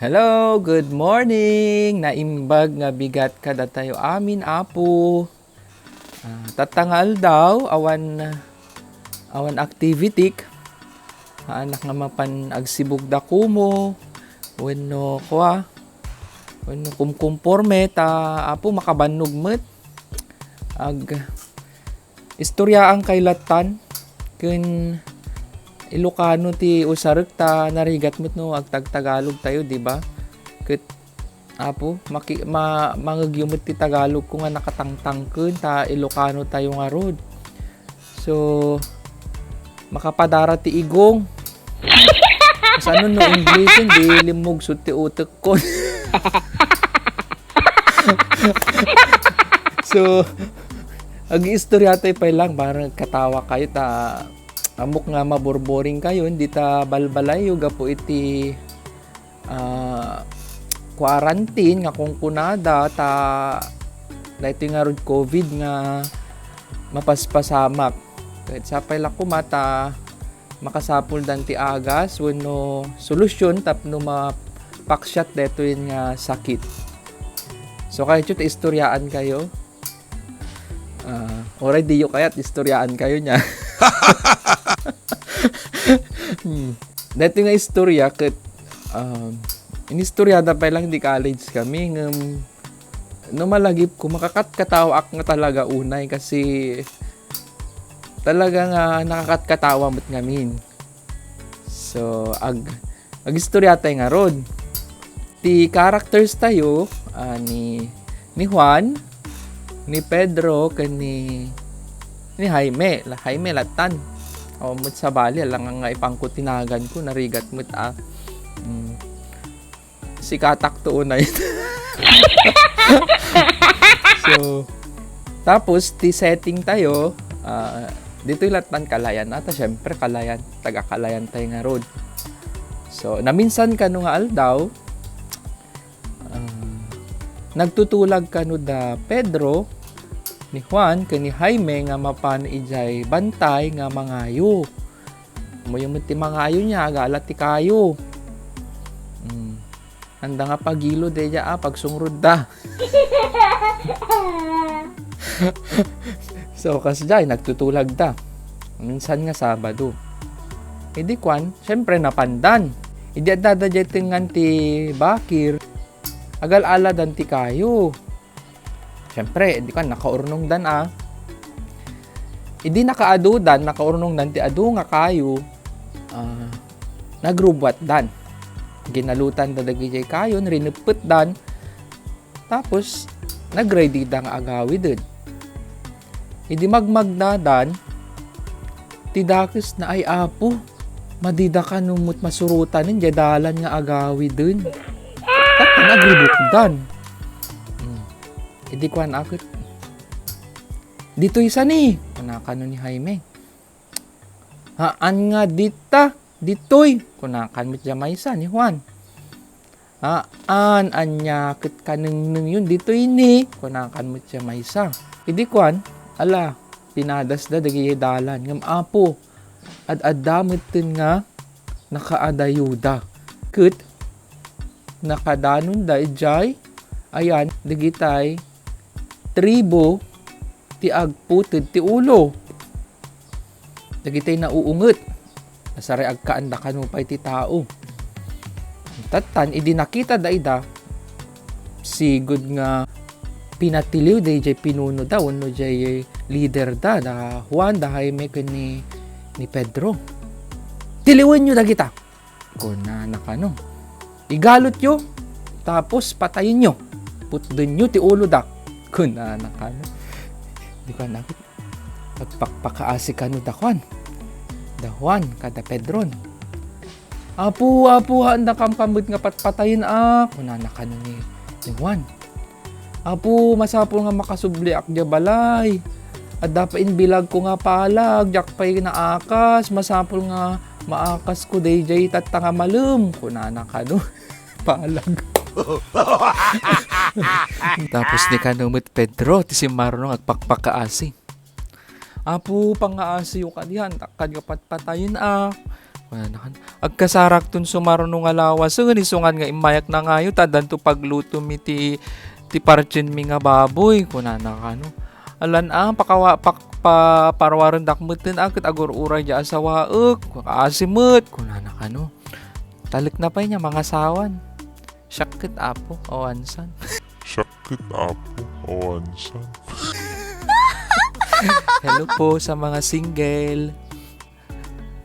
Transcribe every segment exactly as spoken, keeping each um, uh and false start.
Hello, good morning! Naimbag nga bigat kadatayo amin, Apo. Ah, tatta nga aldaw, awan, awan activity. Haanak nga mapan agsibugda kumo, wenno kua, wenno kumkumporme, ta, Apo, makabannog met. Ag, Istoryaankayo lattan, ken Ilocano ti usarek ta narigat met no agtagtagalog tayo, di ba? Ket, Apo, maki-, ma-, mangegyo met ti Tagalog ko nga nakatangtangken ta Ilocano tayo ngarud. So, makapadara ti igong. Kasano no English, di limmugso ti utek ko. So, ag-istoryatay pay lang, para nagkatawa kayo, ta ammok nga maborboring kayo, hindi ta balbalayo gapu iti, ah, quarantine nga kunkunada, ta daytoy ngarud covid nga mapaspasamak. Ket sapay la koma ta makasapuldan ti agas wenno solusyon tapno mapaksiat daytoy nga sakit. So, kayatyo ta istoryaankayo? Ah, uray diyo kayat, istoryaankayo nia. Hmm. Daytoy nga istorya ket, um, inistoryada pay lang di college kami, ngem no malagipko, makakatkatawaak nga talaga unay kasi talaga nga nakakatkatawa met ngamin. So, ag-, agistoryatay ngarud. Ti characters tayo, ah, ni, ni Juan, ni Pedro, ken ni, ni Jaime. La, Jaime lattan. Awan met sabali, alangan nga ipangko ti naganko, narigat met, ah. Mm. Sikatak to unay. So, tapos, ti setting tayo, ah, ditoy lattan Calayan. Ata, syempre, Calayan. Taga Calayan tayo ngarud. So, naminsan kano nga aldaw, ah, nagtutulag kano da Pedro, ni Juan, ken ni Jaime nga mapan idiay bantay nga mangayo. Amoyo met ti mangayo nia, agala ti kayo. Hmm. Anda nga pagilo daydiay a pagsungrod da. So, kasdiay, nagtutulag da. Minsan nga Sabado. Idi kuan, syempre, napandan. Idi addada diay tengngan ti bakir, agal-aladan ti kayo. Siyempre, di kan, nakaurnongdan, ah. Idi nakaadudan, nakaurnongdan ti adu nga kayo, ah, nagrubbuatdan. Ginalutanda dagidiay kayo, rineppetdan, tapos nagready da nga agawiden. Idi magmagnadan, ti dakes na, "Ay, Apo, madida kano met masurotanen diay dalan nga agawiden." Tapno agribukdan. Hmm. Idi kuan a ket, "Ditoy sani," kuna kano ni Jaime. "Haan nga dita, ditoy," kuna kan met diay maysa ni Juan. "Haan, ania ket kanengnengyon ditoy ni," kuna kan met diay maysa. Idi kuan, ala, pinadasda dagidiay dalan. Ngem, Apo, ad-adda metten nga nakaadayuda. Ket nakadanonda idiay ayan dagitay tribo ti agputed ti ulo. Dagitay nauunget. Nasaray agkaanda kano pay ti tao. Tattan, idi nakitada ida, sigud nga pinatiliw daydiay pinunoda wenno diay leader da, da Juan, da Jaime, ken ni, ni Pedro. "Tiliwenyo dagita," kunana kano. "Igalutyo, tapos patayenyo. Putdenyo ti uloda," kunana kano. Di ko anak, agpakpakaasi kano da Juan. Da Juan, kada Pedron. "Apo, Apo, haanda kamkammet nga patpatayen a," kunana kano ni, ni Juan. "Apo, masapul nga makasubliak diay balay. Adda pay imbilagko nga palag, diak pay naakas. Masapul nga maakasko daydiay tatta nga malem," kunana kano. Palag. Tapos ni kano met Pedro, ti simmarno nga agpakpakaasi. "Apo, pangaasiyo kadi, haandak kadi nga patpatayen a. Kunana kano, "Agkasarakton sumarno nga lawasen, isungan nga immayak na ngayo, ta addanto paglutom iti, ti partienmi nga baboy," kunana kano. "Alan a, pakawa-, pak-, pa-, parwarendak metten a, ket agur-uray diay asawaek, kaasim met," kunana kano. Talekna pay nia, mangasawan. Siak ket apo, awansan. Siak ket apo, awansan. Hello po sa mga single.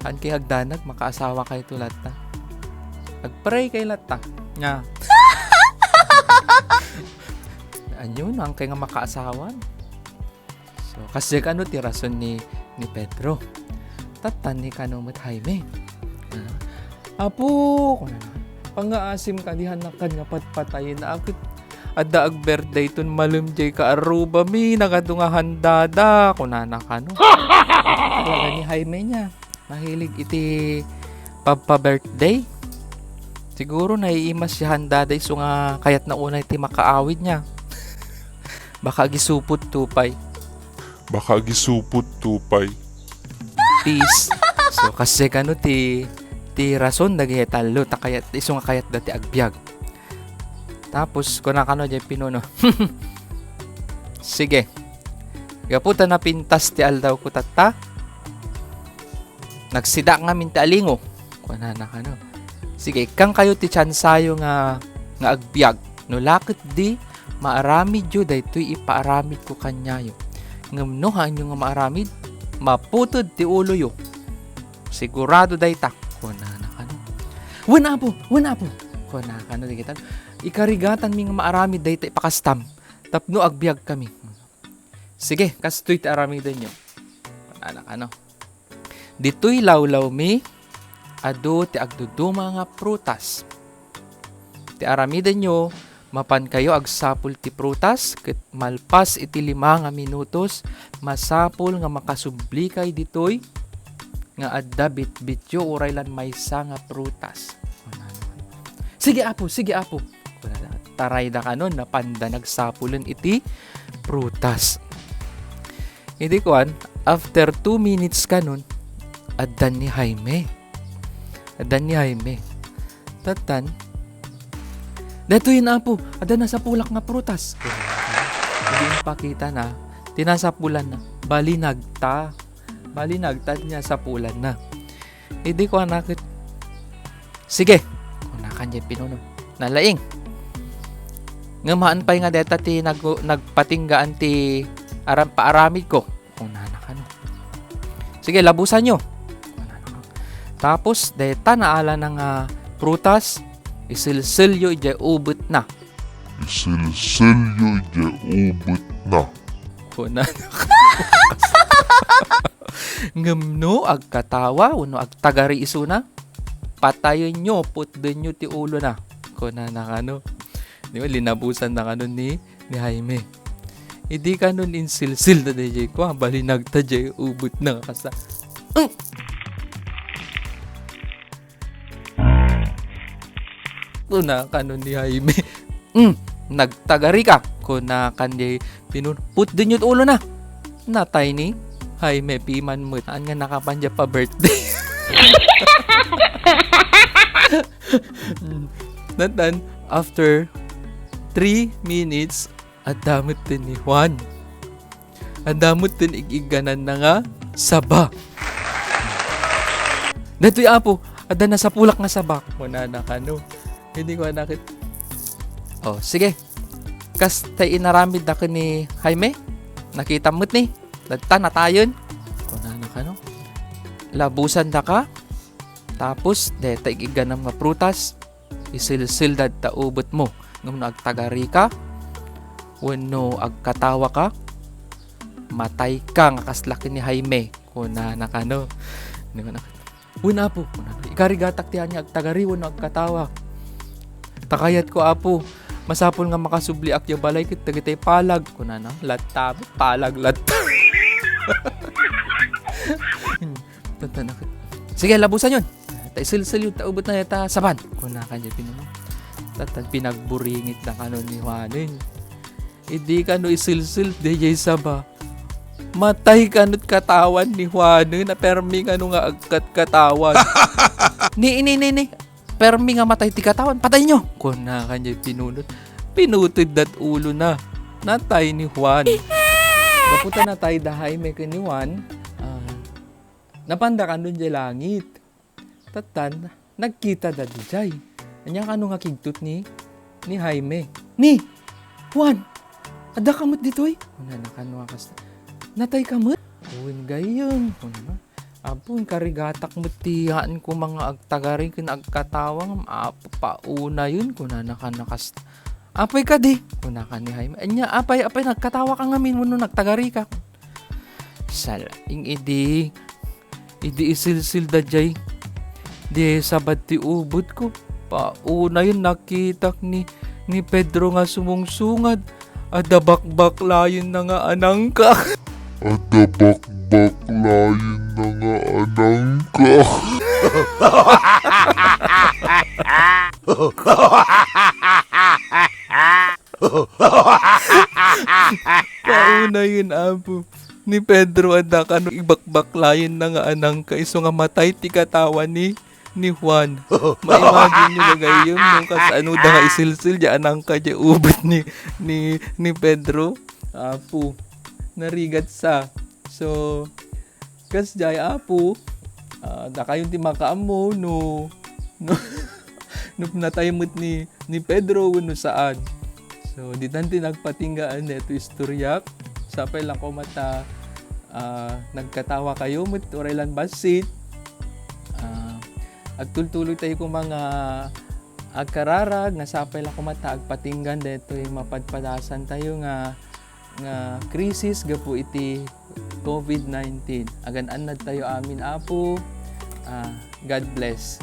Haan kayo agdanag, makaasawa kayo to latta. Agpray kayo latta. Nga. Ania, haan kayo nga makaasawan. So, kasdiay kano ti rason ni, ni Pedro. Tattan ni kano met Jaime. Ah, "Apo," kunana, "pangngaasim kadi, haanakad nga patpatayen a ket adda ag-birthday ton malem diay kaarrubami, nagadu nga handada," kunana kano. Talaga ni Jaime nia, mahilig iti pagpa-birthday. Siguro naiimas ti handada isu nga kayatna unay ti makaawid nia. Baka agisupot to pay. Baka agisupot to pay. Peace. So, kasdiay kano ti, ti rason dagiti tallo, ta kayat, isu nga kayatda ti agbiag. Tapos, kuna kano diay pinuno, "Sige. Gapu ta napintas ti aldawko tatta, nagsidaak ngamin ti alingo," kunana kano. "Sige, ikkan kayo ti tiansayo nga, nga agbiag. No la ketdi maaramidyo daytoy ipaaramidko kaniayo. Ngem no haanyo nga maaramid, maputed ti uloyo. Sigurado dayta," kunana kano. "Wen, apo, wen, apo," kuna kano dagiti tallo. "Ikarigatanmi nga maaramid dayta ipakastam tapno agbiagkami." "Sige, kastoy ti aramidenyo," kunana kano. "Ditoy lawlawmi, adu ti agduduma nga prutas. Ti aramidenyo, mapankayo agsapul ti prutas, ket malpas iti lima nga minutos, masapul nga makasublikayo ditoy nga adda bitbityo uray lan maysa nga prutas." "Sige, apo, sige, apo," kunana. Tarayda kanon, napanda nagsapulen iti prutas. Idi kuan, after two minutes kanon, addan ni Jaime. Addan ni Jaime. Tattan, "Daytoyen, apo, adda nasapulak nga prutas." Idi impakitana ti nasapulanna, balinagta. Balinagta ti nasapulanna. Idi kuana ket, "Sige," kuna kan diay pinuno, "nalaing. Ngem haan pay nga dayta ti nag-, nagpatinggaan ti aram-, paaramidko," kunana kano. "Sige, labusanyo," kunana kano. "Tapos, dayta naalana nga prutas, iselselyo idiay ubetna." "Iselselyo idiay ubetna," kunana kano. "Ngem no agkatawa wenno agtagari isuna, patayenyo, putdenyo ti ulona," kunana kano. Di ba, linabusanna kanon ni, ni Jaime. Idi kanon inselselda daydiay kua, balinagta diay ubetna nga kasta. "Mm!" Kuna kanon ni Jaime. "Mm, nagtagarika," kuna kan diay pinuno. "Putdenyo ti ulona." Natay ni Jaime piman met. Haan nga nakapan diay pa-birthday. Tattan, after three minutes, adda metten ni Juan. Adda metten ig-iggananna nga saba. "Daytoy, apo, adda nasapulak nga saba," kunana kano. Idi kuana ket, "O, sige. Kas tay inaramidda ken ni Jaime, nakitam met ni. Dayta, natayen," kunana kano. "Labusandaka, tapos dayta ig-igganam nga prutas, iselselda ta ubetmo. Ngem no agtagarika wenno agkatawaka, matayka nga kasla ken ni Jaime," kunana kano. Ni kuana, "Wen, apo," kunana, "ikarigatak ti ania, agtagari wenno agkatawa. Ta kayatko, apo, masapul nga makasubliak idiay balay ket dagitay palag," kunana. Latta, palag latta. Tattan, "Sige, labusanyon. Ta iselselyo ta ubetna dayta saban," kuna kan diay pinuno. Tattan, pinagburingitda kanon ni Juanen. Idi kano iselsel daydiay saba, Matay kanut katawan ni Juan, eh, na permi nga no nga agkat katawan. Ni, ni, ni, ni. Permi nga matay ti katawan, patay nyo! Kuna kanya pinunot. Pinutud dat ulo na. Natay ni Juan. Gapu ta natay da Jaime ken ni Juan, ah, napanda kanun di langit. Tattan, nagkita da dijay. Anya kano nga kigtot ni, ni Jaime. Ni! Juan! Adda ka met ditoy? Kunana kano nga kasta. Natay ka met? Wen gayyem, kunana. Apo, karigatak met ti haan ko mga agtagari ken agkatawa ngem, apo, paunayen, kunana kano kasta. Apay kadi? Kunana ni Jaime. Anya, apay, apay, nagkatawa ka ngamin wenno nagtagari ka? Sal-, ing idi, idi isilsil da jay. Di sabad ti ubot ko. Paunayen nakitak ni, ni Pedro nga sumungsungad. Adda bakbaklayen na nga anangka. Adda bakbaklayen na nga anangka. Paunayen, apo. Ni Pedro, adda kano ibakbaklayen na nga anangka, isu nga matay ti katawan ni, ni Juan. Ma-imagine nyo gagayyem no kasano da nga isilsil di anangka di ubot ni, ni, ni Pedro. Apo, narigat sa. So, kas jay, apo, ah, dakayon ti makaammo no, no, no natay met ni, ni Pedro wenno saan. So, ditan ti nagpatinggaan neto istoryak. Sapay lang ko mata, ah, nagkatawa kayo met uray lang bassit. Ah, agtultuloy tayo kung mga agkararag, nga sapay lang ko mata agpatinggan detoy mapadpadasan tayo nga, nga krisis gapu iti covid nineteen. Agan-annad tayo amin, Apo. Ah, God bless.